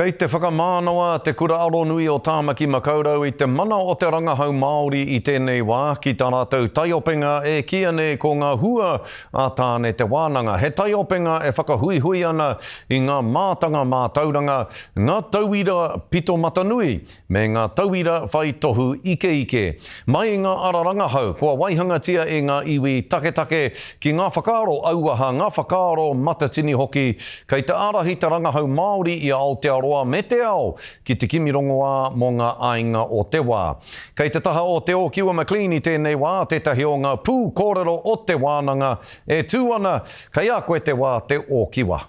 Kei te whakamānawa Te Kura Aronui o Tāmaki Makaurau i te mana o te rangahau Māori i tēnei wā ki tā rātou taiopenga e kīia nei ko ngā hua a Tāne Te Wānanga. He taiopenga e whakahuihui ana i ngā mātanga mātauranga, ngā tauira pito matanui me ngā tauira whai tohu ikeike. Mai i ngā ara rangahau kua waihangatia e ngā iwi taketake ki ngā whakaaro auaha, ngā whakaaro matatini hoki, kei te ārahi te rangahau Māori i a Aotearoa me te ao ki te kimi rongoā mō ngā āinga o te wā. Kei te taha o Te Ōkiwa McLean i tēnei wā tētahi o ngā pū kōrero o te wānanga e tū ana, kei a koe te wā Te Ōkiwa.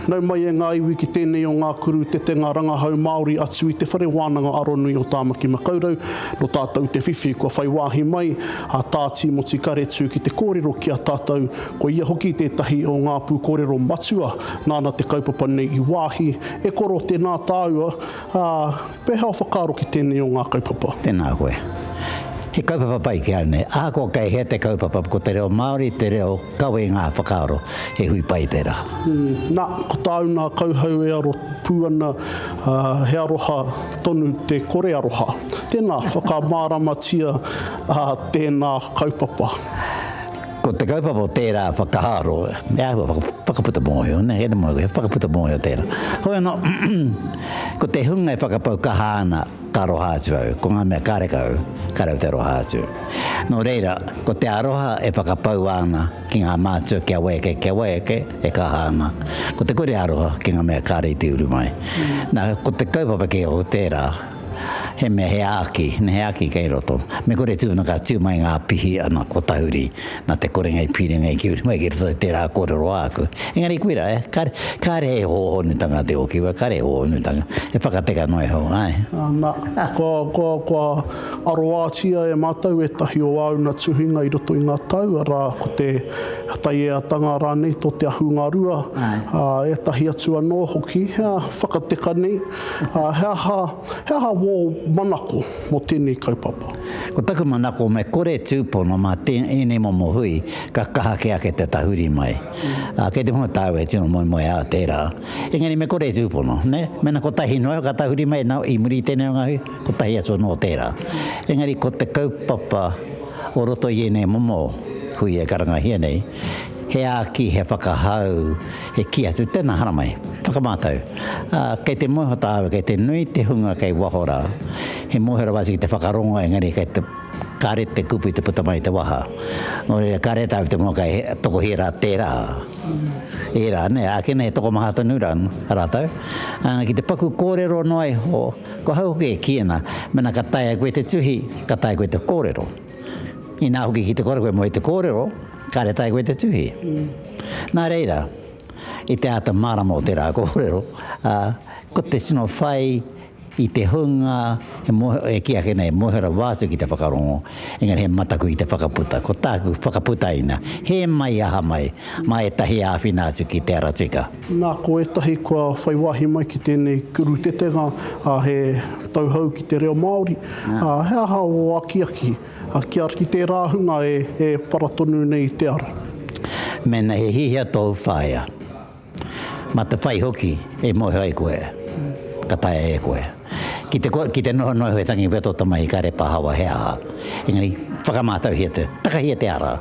Nau mai e ngā iwi ki tēnei o ngā kuru tetenga rangahau Māori atu i Te Whare Wānanga Aronui o Tāmaki Makaurau. Nō tātou te whiwhi kua whai wāhi mai a Tā Tīmoti Karetu ki te kōrero ki a tātou, ko ia hoki tētahi o ngā pūkōrero matua nāna te kaupapa nei i wāhi. E koro, tēnā tāua, ā, pēhea o whakaaro ki tēnei o ngā kaupapa? Tēnā koe. He kaupapa pai ki au nei. Ahakoa kei hea te kaupapa, ko te reo Māori te reo Kawe i ngā whakaaro, he hui pai tērā. Nā, ko tāu nā kauhau e aro pū ana, he aroha tonu te kore aroha. Tēnā, whakamāramatia tēnā kaupapa. Ko te kaupapa o tērā whakaaro, he āhua whakaputa mōhio, nē, kei te mōhio koe, he whakaputa mōhio tērā. Hoi anō, ko te hunga e whakapau kaha ana, ka aroha atu au, ko ngā mea kārekau, kāre au te aroha atu. Nō reira, ko te aroha e whakapaua ana ki ngā mātua kia waieke, kia waieke, e kaha ana. Ko te kore aroha ki ngā mea kāre i te uru mai. Nā, ko te kaupapa kē o tērā, he mea he āki, he āki kei roto. Me kore tū ana ka tū mai ngā pihi ana ko tahuri, nā te korenga i pīrangi ki uru mai ki roto i tērā kōrero āku. Engari koirā, eh, kāre, kāre he hōhonutanga te Ōkiwa, kāre he hōhonutanga, he whakateka noa iho, āe. Nā, kua, kua, kua aroātia e mātou ētahi o āuna tuhinga i roto i ngā tau, arā, ko te taieatanga rānei tō te ahungarua, ā, ētahi atu anō hoki, he whakateka nei, ā, he aha, he aha wō manako mō tēnei kaupapa? Ko taku manako me kore tūpono mā ēnei momo hui ka kaha kē ake te tahuri mai. Ā, kei te moe tāua e tino moemoeā tērā. Engari me kore tūpono, nē? Mēnā kotahi noa ka tahuri mai, nā, i muri i tēnei o ngā hui, kotahi atu anō tērā. Engari ko te kaupapa o roto i ēnei momo hui e karangahia nei, he āki, he whakahau, he kī atu, tēnā, haramai, whakamātau. Ā, kei te mōhio tāua, kei te nui te hunga kei waho rā, he mōhio rawa atu ki te whakarongo engari kei te, kāre te kupu i te puta mai i te waha. Nō reira, kāre tāua te mōhio kei tokohia rā tērā, ērā, nē, ākene he tokomaha tonu rā rātou. Ā, ki te paku kōrero noa iho, ko ahau hoki e kī ana, mēnā ka taea koe te tuhi, ka taea koe te kōrero. Inā hoki ki te kore koe moe te kōrero, kāre taea koe te tuhi. Nā reira, i te āta mārama o tērā kōrero, ā, ko te tino whai i te hunga he mōhio, e kī ake nei, mōhio rawa atu ki te whakarongo, engari he mataku ki te whakaputa. Ko tāku whakaputaina, hē mai aha mai, mā ētahi āwhina atu ki te ara tika. Nā, ko ētahi kua whai wāhi mai ki tēnei kurutetenga, ā, he tauhou ki te reo Māori, ā, he aha ō akiaki ki a, ki tērā hunga e, e para tonu nei i te ara? Mēnā he hihia tōu whaea, mā te whai hoki e mōhio ai koe, ka taea e koe. Ki te, ki te noho noa iho e tangi pea tō tamahi kāre pahawa he aha. Engari, whakamātauhia te, takahia te ara.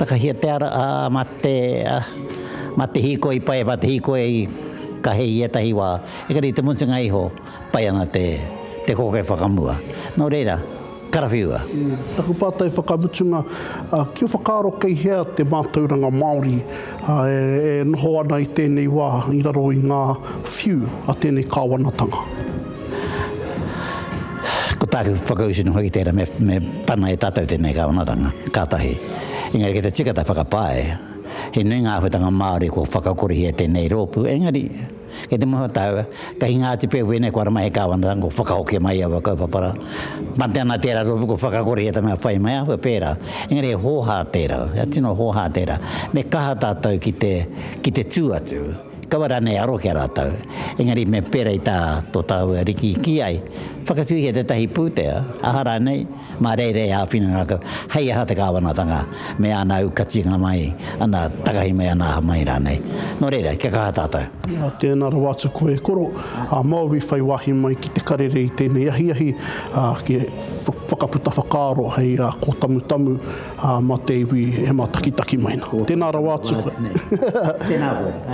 Takahia te ara, ā, mā te, ā, mā te hīkoi pai, mā te hīkoi kahe i ētahi wā. Engari i te mutunga iho, pai ana te, te koke whakamua. Nō reira, karawhiua. Taku pātai whakamutunga, kia whakaaro kei hea te mātauranga Māori e noho ana i tēnei wā i raro i ngā whiu a tēnei kāwanatanga? Ko tāku whakautu noa ki tērā, me, me pana e tātou tēnei kāwanatanga, ka tahi. Engari kei te tika tā whakapae, he nui ngā āhuatanga Māori kua whakakorehia tēnei rōpū, engari, Kei te moho tāua, ka hinga atu pea wēnei kua rama he kāwanatanga kua whakahokia mai aua kaupapa rā. Mate ana tērā rōpū kua whakakorehia ta mea whai mai āhua pērā. Engari he hōhā tērā, he tino hōhā tērā. Me kaha tātou ki te, ki te tū atu. Kaua rānei e aro ki a rātou. Engari me pērā i tā tō tāua Ariki i kī ai, whakatūhia tētahi pūtea, aha rānei, mā reira e āwhina ngākau, hei aha te kāwanatanga me āna aukatinga mai, ana takahi mai, ana aha mai rānei. Nō reira, kia kaha tātou. Ā, tēnā rawa atu koe e koro, ā, māu i whai wāhi mai ki te karere i tēnei ahiahi, ā, ki whakaputa whakaaro hei kōtamutamu, ā, mā te iwi e mātakitaki mai nā. Tēnā rawa atu koe. Tēnā koe.